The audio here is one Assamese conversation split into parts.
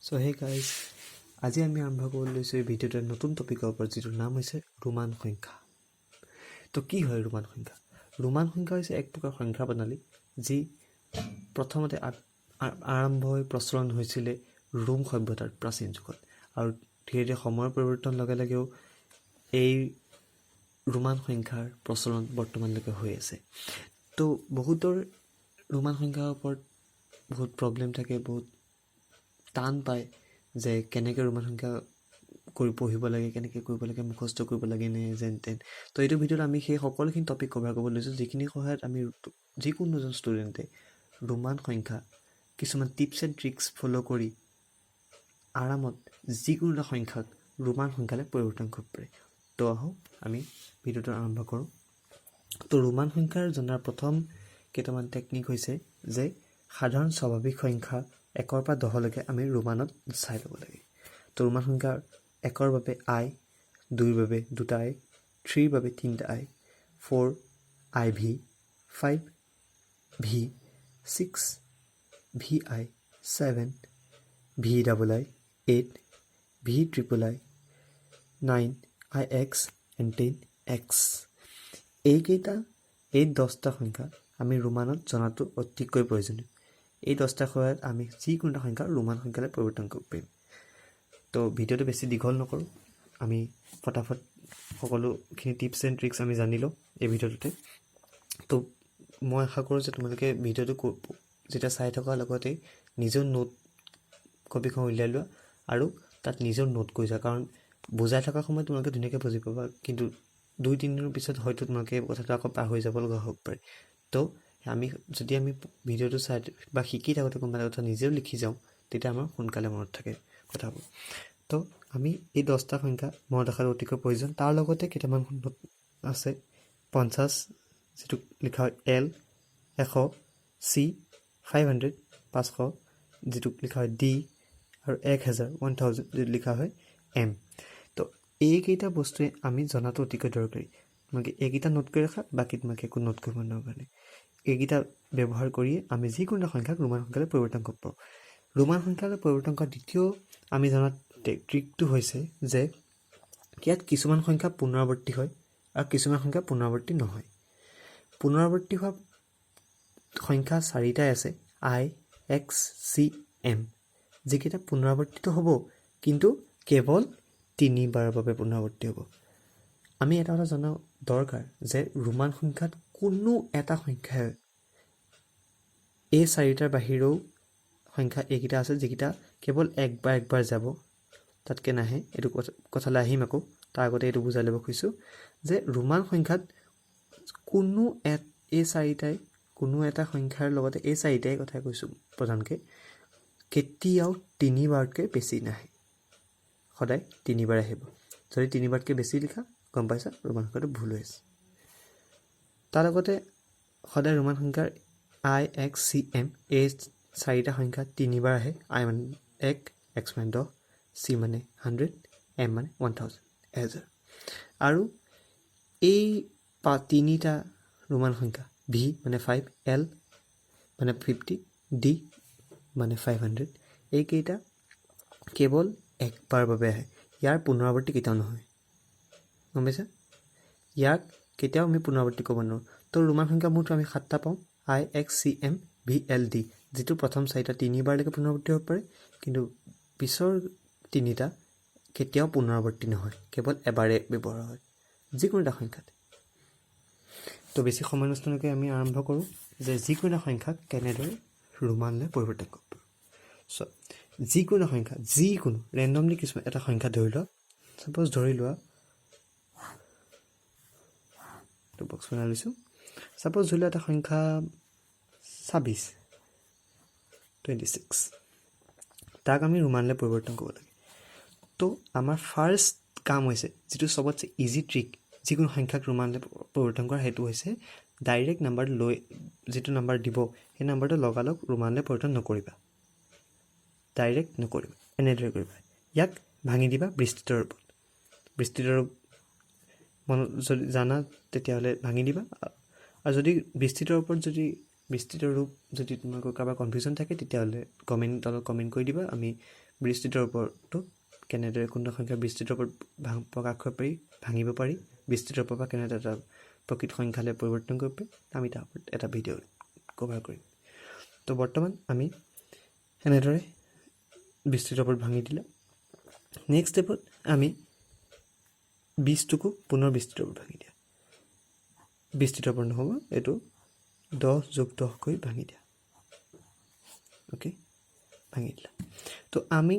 চ' হে গাইজ, আজি আমি আৰম্ভ কৰিব লৈছোঁ এই ভিডিঅ'টোৰ নতুন টপিকৰ ওপৰত, যিটোৰ নাম হৈছে ৰোমান সংখ্যা। তো কি হয় ৰোমান সংখ্যা? ৰোমান সংখ্যা হৈছে এক প্ৰকাৰ সংখ্যা প্ৰণালী, যি প্ৰথমতে আৰম্ভ হৈ প্ৰচলন হৈছিলে ৰোম সভ্যতাৰ প্ৰাচীন যুগত আৰু ধীৰে ধীৰে সময়ৰ পৰিৱৰ্তন লগে লগেও এই ৰোমান সংখ্যাৰ প্ৰচলন বৰ্তমানলৈকে হৈ আছে। তো বহুতৰ ৰোমান সংখ্যাৰ ওপৰত বহুত প্ৰব্লেম থাকে, বহুত টান পায় যে কেনেকৈ ৰোমান সংখ্যা কৰি পঢ়িব লাগে, কেনেকৈ কৰিব লাগে, মুখস্থ কৰিব লাগে নে যেন তেন। তো এইটো ভিডিঅ'ত আমি সেই সকলোখিনি টপিক কভাৰ কৰিব লৈছোঁ, যিখিনি সহায়ত আমি যিকোনো এজন ষ্টুডেণ্টে ৰোমান সংখ্যা কিছুমান টিপছ এণ্ড ট্ৰিক্স ফ'ল' কৰি আৰামত যিকোনো এটা সংখ্যাক ৰোমান সংখ্যালৈ পৰিৱৰ্তন কৰিব পাৰে। তো আহোঁ, আমি ভিডিঅ'টো আৰম্ভ কৰোঁ। তো ৰোমান সংখ্যাৰ জনাৰ প্ৰথম কেইটামান টেকনিক হৈছে যে সাধাৰণ স্বাভাৱিক সংখ্যা 1ৰ পৰা 10লৈকে আমি ৰোমানত চাই ল'ব লাগে। তো ৰোমান সংখ্যা 1ৰ বাবে আই, 2ৰ বাবে দুটা আই, 3ৰ বাবে তিনিটা I, 4 IV, 5 V, 6 VI, 7 V double I, 8 V triple I, 9 IX and 10 X। এইকেইটা, এই 10টা সংখ্যা আমি ৰোমানত জনাটো অতিকৈ প্ৰয়োজনীয়। এই 10টা সহায়ত আমি যিকোনো এটা সংখ্যা ৰোমান সংখ্যালৈ পৰিৱৰ্তন কৰিব পাৰিম। তো ভিডিঅ'টো বেছি দীঘল নকৰোঁ, আমি ফটাফট সকলোখিনি টিপছ এণ্ড ট্ৰিক্স আমি জানি লওঁ এই ভিডিঅ'টোতে। তো মই আশা কৰোঁ যে তোমালোকে ভিডিঅ'টো যেতিয়া চাই থকাৰ লগতে নিজৰ নোট কপিখন উলিয়াই লোৱা আৰু তাত নিজেও নোট কৰি যোৱা, কাৰণ বুজাই থকা সময়ত তোমালোকে ধুনীয়াকৈ বুজি পাবা, কিন্তু 2-3 দিনৰ পিছত হয়তো তোমালোকে এই কথাটো আকৌ পাহৰি যাব লগা হ'ব পাৰে। তো আমি যদি আমি ভিডিঅ'টো চাই বা শিকি থাকোঁতে কোনোবা এটা কথা নিজেও লিখি যাওঁ, তেতিয়া আমাৰ সোনকালে মনত থাকে কথাবোৰ। তো আমি এই 10টা সংখ্যা মনত ৰখাটো অতিকৈ প্ৰয়োজন। তাৰ লগতে কেইটামান আছে, 50 যিটো লিখা হয় এল, 100 চি, 500 500 যিটোক লিখা হয় ডি আৰু 1000, 1000 যিটো লিখা হয় এম। তো এইকেইটা বস্তুৱে আমি জনাটো অতিকৈ দৰকাৰী। তোমালোকে এইকেইটা নোট কৰি ৰাখা, বাকী তোমালোকে একো নোট কৰিব দৰকাৰ নাই। এইকেইটা ব্যৱহাৰ কৰিয়ে আমি যিকোনো এটা সংখ্যাক ৰোমান সংখ্যালৈ পৰিৱৰ্তন কৰিব পাৰোঁ। ৰোমান সংখ্যালৈ পৰিৱৰ্তন কৰা দ্বিতীয় আমি জনা ট্ৰিকটো হৈছে যে ইয়াত কিছুমান সংখ্যা পুনৰাৱৰ্তি হয় আৰু কিছুমান সংখ্যা পুনৰাৱৰ্তি নহয়। পুনৰাৱৰ্তি হোৱা সংখ্যা চাৰিটাই আছে, আই, এক্স, চি, এম, যিকেইটা পুনৰাৱৰ্তিত হ'ব, কিন্তু কেৱল তিনিবাৰৰ বাবে পুনৰাৱৰ্তি হ'ব। আমি এটা কথা জনা দৰকাৰ যে ৰোমান সংখ্যাত কোনো এটা সংখ্যাই এই চাৰিটাৰ বাহিৰেও সংখ্যা এইকেইটা আছে, যিকেইটা কেৱল একবাৰ একবাৰ যাব, তাতকৈ নাহে। এইটো কথালৈ আহিম আকৌ, তাৰ আগতে এইটো বুজাই ল'ব খুজিছোঁ যে ৰোমান সংখ্যাত কোনো এই চাৰিটাই, কোনো এটা সংখ্যাৰ লগতে এই চাৰিটাই কথা কৈছোঁ প্ৰধানকৈ, কেতিয়াও তিনিবাৰতকৈ বেছি নাহে, সদায় তিনিবাৰ আহিব। যদি তিনিবাৰতকৈ বেছি লিখা, গম পাইছা ৰোমান সংখ্যাটো ভুল হৈ আছে। তাৰ লগতে সদায় ৰোমান সংখ্যাৰ আই, এক্স, চি, এম এই চাৰিটা সংখ্যা তিনিবাৰ আহে। আই মানে 1, এক্স মানে 10, চি মানে 100, এম মানে 1000, 1000। আৰু এই তিনিটা ৰোমান সংখ্যা, ভি মানে 5, এল মানে 50, ডি মানে 500, এইকেইটা কেৱল একবাৰ বাবে আহে। ইয়াৰ পুনৰাৱৰ্তি কেতিয়াও নহয়, গম পাইছা? ইয়াক কেতিয়াও আমি পুনৰাৱৰ্তি কৰিব নোৱাৰোঁ। তো ৰোমান সংখ্যা মুঠ আমি সাতটা পাওঁ, I X C M V L D, যিটো প্ৰথম চাৰিটা তিনিবাৰলৈকে পুনৰাৱৰ্তি হ'ব পাৰে, কিন্তু পিছৰ তিনিটা কেতিয়াও পুনৰাৱৰ্তি নহয়, কেৱল এবাৰে ব্যৱহাৰ হয় যিকোনো এটা সংখ্যাত। তো বেছি সময় নষ্ট নকৰি আমি আৰম্ভ কৰোঁ যে যিকোনো এটা সংখ্যাক কেনেদৰে ৰোমানলৈ পৰিৱৰ্তন কৰিব পাৰোঁ। চ' যিকোনো সংখ্যা, যিকোনো ৰেণ্ডমলি কিছুমান এটা সংখ্যা ধৰি লোৱা, ছাপ'জ ধৰি লোৱা, এইটো বক্স বনাই লৈছোঁ, ছাপ'জ ধৰি লোৱা এটা সংখ্যা 26, 26, তাক আমি ৰোমানলৈ পৰিৱৰ্তন কৰিব লাগে। তো আমাৰ ফাৰ্ষ্ট কাম হৈছে, যিটো চবতছে ইজি ট্ৰিক যিকোনো সংখ্যাক ৰোমানলৈ পৰিৱৰ্তন কৰা, সেইটো হৈছে ডাইৰেক্ট নাম্বাৰ লৈ যিটো নাম্বাৰ দিব, সেই নাম্বাৰটো লগালগ ৰোমানলৈ পৰিৱৰ্তন নকৰিবা, ডাইৰেক্ট নকৰিবা। এনেদৰে কৰিবা, ইয়াক ভাঙি দিবা বিস্তৃত ৰূপত। বিস্তৃত ৰূপ মনত যদি জানা, তেতিয়াহ'লে ভাঙি দিবা আৰু যদি বিস্তৃতৰ ওপৰত যদি বিস্তৃত ৰূপ যদি তোমালোকৰ কাৰোবাৰ কনফিউজন থাকে, তেতিয়াহ'লে কমেণ্ট তলত কমেণ্ট কৰি দিবা। আমি বিস্তৃত ৰূপটো কেনেদৰে কোনটো সংখ্যা বিস্তৃত ৰূপত প্ৰকাশ কৰিব পাৰি, ভাঙিব পাৰি, বিস্তৃত ৰূপৰ পৰা কেনেদৰে এটা প্ৰকৃত সংখ্যালৈ পৰিৱৰ্তন কৰিব পাৰি, আমি তাৰ ওপৰত এটা ভিডিঅ' কভাৰ কৰিম। তো বৰ্তমান আমি এনেদৰে বিস্তৃত ৰূপত ভাঙি দিলে। নেক্সট ষ্টেপত আমি 20টোকো পুনৰ বিস্তৃত ৰূপত ভাঙি দিয়া। বিস্তৃত ৰূপত নহ'ব, এইটো 10 যোগ 10 কৰি ভাঙি দিয়া। অ'কে, ভাঙি দিলা। তো আমি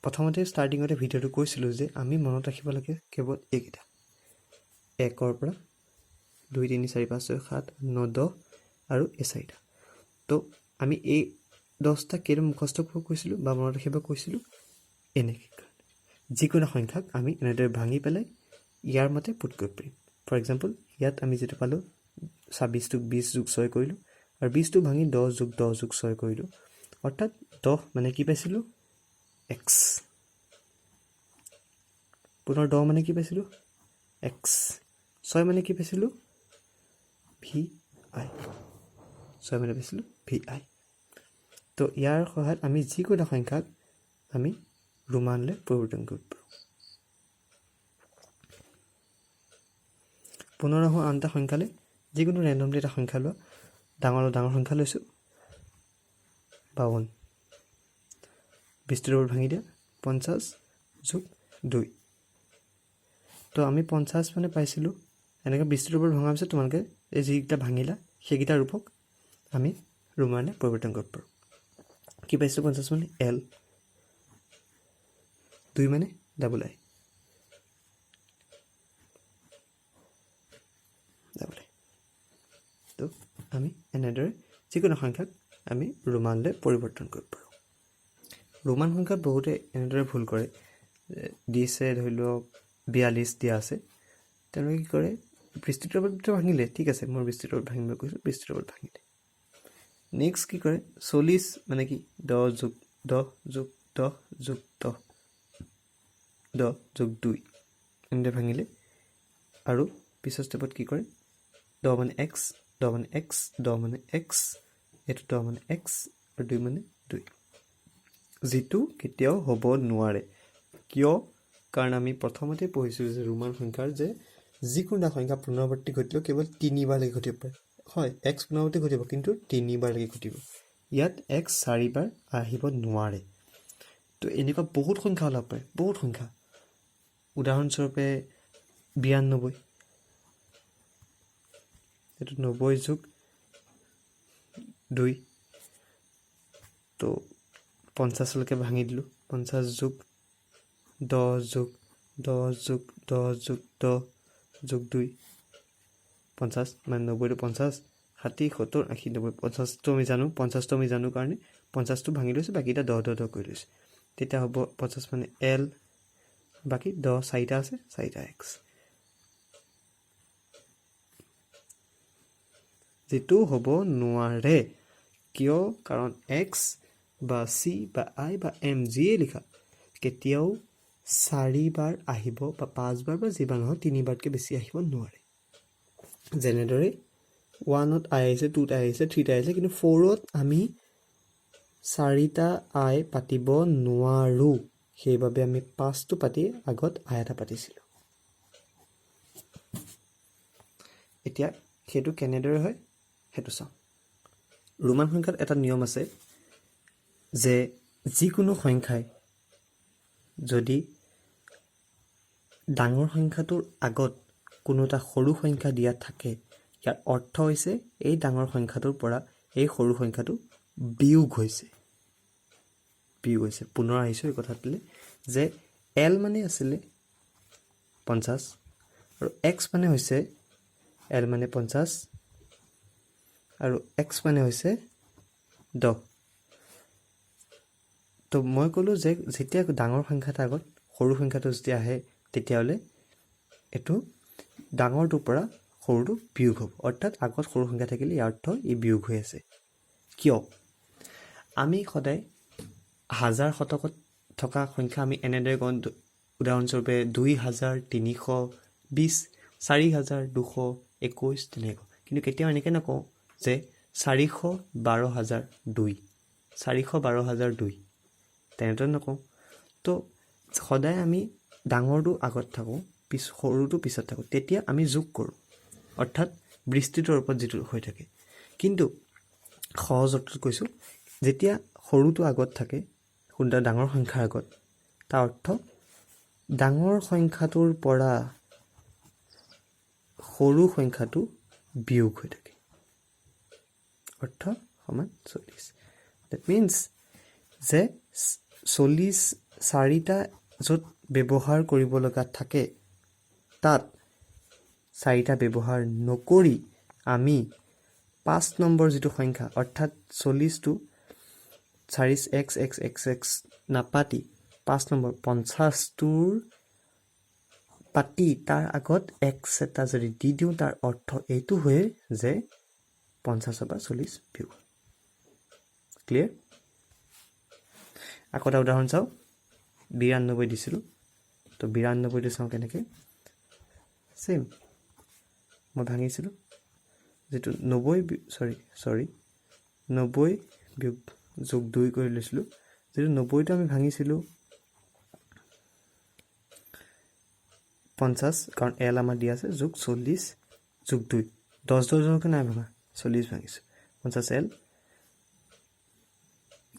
প্ৰথমতে ষ্টাৰ্টিঙতে ভিডিঅ'টো কৈছিলোঁ যে আমি মনত ৰাখিব লাগে কেৱল এইকেইটা, 1ৰ পৰা 2, 3, 4, 5, 6, 7, 9, 10 আৰু এই চাৰিটা। তো আমি এই 10টা কেইটা মুখস্থ কৰিব কৈছিলোঁ বা মনত ৰাখিব কৈছিলোঁ এনেকৈ, যিকোনো সংখ্যাক আমি এনেদৰে ভাঙি পেলাই ইয়াৰ মতে পুট কৰিব পাৰিম। ফৰ এক্সাম্পল, ইয়াত আমি যিটো পালোঁ, 26টোক 20 যোগ 6 কৰিলোঁ আৰু 20টো ভাঙি 10 যোগ 10 যোগ 6 কৰিলোঁ। অৰ্থাৎ 10 মানে কি পাইছিলোঁ? এক্স। পুনৰ 10 মানে কি পাইছিলোঁ? এক্স। 6 মানে কি পাইছিলোঁ? V I. 6 মানে পাইছিলোঁ ভি আই। তো ইয়াৰ সহায়ত আমি যিকোনো সংখ্যাক আমি ৰোমানলৈ পৰিৱৰ্তন কৰিব পাৰোঁ। পুনৰ আহোঁ আন এটা সংখ্যালৈ। যিকোনো ৰেণ্ডমলি এটা সংখ্যা লোৱা, ডাঙৰ ডাঙৰ সংখ্যা লৈছোঁ, 52। বিস্তৃত ৰূপত ভাঙি দিয়া, 50 যোগ 2। তো আমি 50 মানে পাইছিলোঁ এনেকৈ। বিস্তৃত ৰূপত ভঙাৰ পিছত তোমালোকে এই যিকেইটা ভাঙিলা, সেইকেইটা ৰূপক আমি ৰোমানলৈ পৰিৱৰ্তন কৰিব পাৰোঁ। কি পাইছিলোঁ? 50 মানে এল, 2 মানে ডাবল আই, ডাবল আই। তো আমি এনেদৰে যিকোনো সংখ্যাক আমি ৰোমানলৈ পৰিৱৰ্তন কৰিব পাৰোঁ। ৰোমান সংখ্যাত বহুতে এনেদৰে ভুল কৰে, দিছে ধৰি লওক 42 দিয়া আছে, তেওঁলোকে কি কৰে? বিস্তৃত ৰূপত ভাঙিলে, ঠিক আছে, মই বিস্তৃত ৰূপত ভাঙিব কৈছোঁ, বিস্তৃত ৰূপত ভাঙিলে। নেক্সট কি কৰে? 40 মানে কি? 10 যোগ 10 যোগ 10 যোগ 10, 10 যোগ 2, এনেদৰে ভাঙিলে। আৰু পিছৰ ষ্টেপত কি কৰে? 10 মানে এক্স, 10 মানে এক্স, 10 মানে এক্স, এইটো 10 মানে এক্স আৰু 2 মানে 2, যিটো কেতিয়াও হ'ব নোৱাৰে। কিয়? কাৰণ আমি প্ৰথমতে পঢ়িছিলোঁ যে ৰোমান সংখ্যাৰ যে যিকোনো এটা সংখ্যা পুনৰাবৃত্তি ঘটিলেও কেৱল তিনিবাৰলৈকে ঘটিব পাৰে। হয়, এক্স পুনৰাবৃত্তি ঘটিব, কিন্তু তিনিবাৰলৈকে ঘটিব। ইয়াত এক্স চাৰিবাৰ আহিব নোৱাৰে। তো এনেকুৱা বহুত সংখ্যা ওলাব পাৰে, বহুত সংখ্যা। উদাহৰণস্বৰূপে 92, এইটো 90 যোগ 2। তো 50লৈকে ভাঙি দিলোঁ, 50 যোগ 10 যোগ 10 যোগ 10 যোগ 10 যোগ 2, 50 মানে 90টো 50, 60, 70, 80, 90। 50টো আমি জানো, 50টো আমি জানো কাৰণে 50টো ভাঙি লৈছোঁ, বাকীকেইটা 10 10 10 কৰি লৈছোঁ। তেতিয়া হ'ব 50 মানে এল, বাকী 10 চাৰিটা আছে, চাৰিটা এক্স, যিটো হ'ব নোৱাৰে। কিয়? কাৰণ এক্স বা চি বা আই বা এম যিয়ে লিখা, কেতিয়াও চাৰিবাৰ আহিব বা পাঁচবাৰ বা যিবাৰ নহয়, তিনিবাৰতকৈ বেছি আহিব নোৱাৰে। যেনেদৰে 1ত আই আহিছে, 2ত আই আহিছে, 3ত আই আহিছে, কিন্তু 4ত আমি চাৰিটা আই পাতিব নোৱাৰোঁ। সেইবাবে আমি 5টো পাতি আগত আই এটা পাতিছিলোঁ। এতিয়া সেইটো কেনেদৰে হয় সেইটো চাওঁ। ৰোমান সংখ্যাত এটা নিয়ম আছে যে যিকোনো সংখ্যাই যদি ডাঙৰ সংখ্যাটোৰ আগত কোনো এটা সৰু সংখ্যা দিয়া থাকে, ইয়াৰ অৰ্থ হৈছে এই ডাঙৰ সংখ্যাটোৰ পৰা এই সৰু সংখ্যাটো বিয়োগ হৈছে, বিয়োগ হৈছে। পুনৰ আহিছোঁ এই কথাটোলৈ যে এল মানে আছিলে 50 আৰু এক্স মানে হৈছে, এল মানে 50 আৰু এক্স মানে হৈছে 10। তো মই ক'লোঁ যে যেতিয়া ডাঙৰ সংখ্যা এটা আগত সৰু সংখ্যাটো যেতিয়া আহে, তেতিয়াহ'লে এইটো ডাঙৰটোৰ পৰা সৰুটো বিয়োগ হ'ব। অৰ্থাৎ আগত সৰু সংখ্যা থাকিলে ইয়াৰ অৰ্থ ই বিয়োগ হৈ আছে। কিয়? আমি সদায় হাজাৰ শতকত থকা সংখ্যা আমি এনেদৰে কওঁ, উদাহৰণস্বৰূপে 2320, 4221, তেনেকৈ কওঁ। কিন্তু কেতিয়াও এনেকৈ নকওঁ যে 412,002, 412,002। তেনেদৰে নকওঁ। তো সদায় আমি ডাঙৰটো আগত থাকোঁ, সৰুটো পিছত থাকোঁ, তেতিয়া আমি যোগ কৰোঁ, অৰ্থাৎ বিস্তৃত ৰূপত যিটো হৈ থাকে। কিন্তু সহজ অৰ্থত কৈছোঁ, যেতিয়া সৰুটো আগত থাকে কোনোবা ডাঙৰ সংখ্যাৰ আগত, তাৰ অৰ্থ ডাঙৰ সংখ্যাটোৰ পৰা সৰু সংখ্যাটো বিয়োগ হৈ থাকে, অৰ্থ সমান 40। That means যে 40 চাৰিটা য'ত ব্যৱহাৰ কৰিব লগা থাকে, তাত চাৰিটা ব্যৱহাৰ নকৰি আমি 5 নম্বৰ যিটো সংখ্যা, অৰ্থাৎ 40টো চাৰি এক্স এক্স এক্স এক্স নাপাতি 5 নম্বৰ 50টোৰ পাতি তাৰ আগত এক্স এটা যদি দি দিওঁ, তাৰ অৰ্থ এইটো হয় যে 50ৰ পৰা 40 বিয়োগ। ক্লিয়াৰ? আকৌ এটা উদাহৰণ চাওঁ। 92 দিছিলোঁ, তো 92টো চাওঁ কেনেকৈ। ছেইম মই ভাঙিছিলোঁ, যিটো 90, চৰি চৰি 90 বিয়োগ যোগ 2 কৰি লৈছিলোঁ। যিটো 90টো আমি ভাঙিছিলোঁ 50, কাৰণ এল আমাৰ দিয়া আছে, যোগ 40 যোগ 2, 10 10 দহকৈ নাই ভঙা, 40 ভাঙিছোঁ, 50 এল।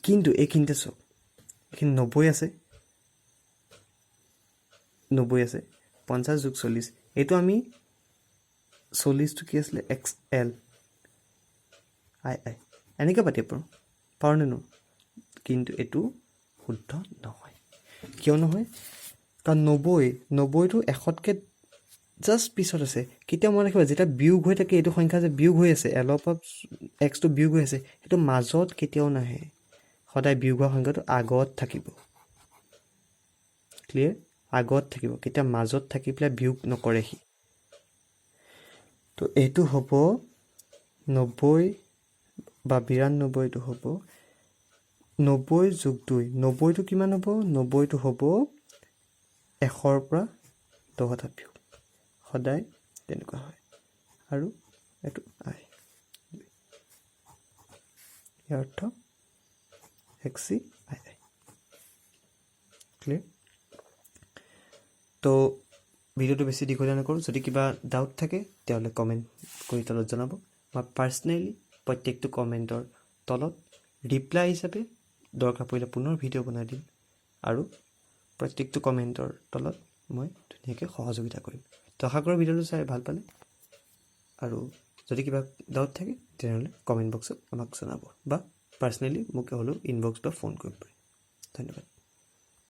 কিন্তু এইখিনিতে চাওক, এইখিনি 90 আছে, 90 আছে, 50 যোগ 40, এইটো আমি 40টো কি আছিলে, এক্স এল I I, এনেকৈ পাতিব পাৰোঁ, পাৰোঁ নে নোৱাৰোঁ? কিন্তু এইটো শুদ্ধ নহয়। কিয় নহয়? কাৰণ 90টো 100তকৈ জাষ্ট পিছত আছে। কেতিয়া মনত ৰাখিবা, যেতিয়া বিয়োগ হৈ থাকে, এইটো সংখ্যা যে বিয়োগ হৈ আছে, এলৰ পৰা এক্সটো বিয়োগ হৈ আছে, সেইটো মাজত কেতিয়াও নাহে, সদায় বিয়োগ হোৱা সংখ্যাটো আগত থাকিব। ক্লিয়াৰ? আগত থাকিব, কেতিয়া মাজত থাকি পেলাই বিয়োগ নকৰে সি। তো এইটো হ'ব 90 বা 92টো হ'ব 90 যোগ 2। 90টো কিমান হ'ব? 90টো হ'ব 100ৰ পৰা 10 এটা বিয়োগ, সদায় তেনেকুৱা হয়। আৰু এইটো আই, ইয়াৰ অৰ্থ x C I I. Clear? তো ভিডিঅ'টো বেছি দীঘলীয়া নকৰোঁ। যদি কিবা ডাউট থাকে, তেতিয়াহ'লে কমেণ্ট কৰি তলত জনাব। মই পাৰ্চনেলি প্ৰত্যেকটো কমেণ্টৰ তলত ৰিপ্লাই হিচাপে দৰকাৰ পৰিলে পুনৰ ভিডিঅ' বনাই দিম আৰু প্ৰত্যেকটো কমেণ্টৰ তলত মই ধুনীয়াকৈ সহযোগিতা কৰিম। তো আশা কৰোঁ ভিডিঅ'টো চাই ভাল পালে আৰু যদি কিবা ডাউট থাকে, তেনেহ'লে কমেণ্ট বক্সত আমাক জনাব বা পাৰ্চনেলি মোক হ'লেও ইনবক্স বা ফোন কৰিব পাৰে। ধন্যবাদ।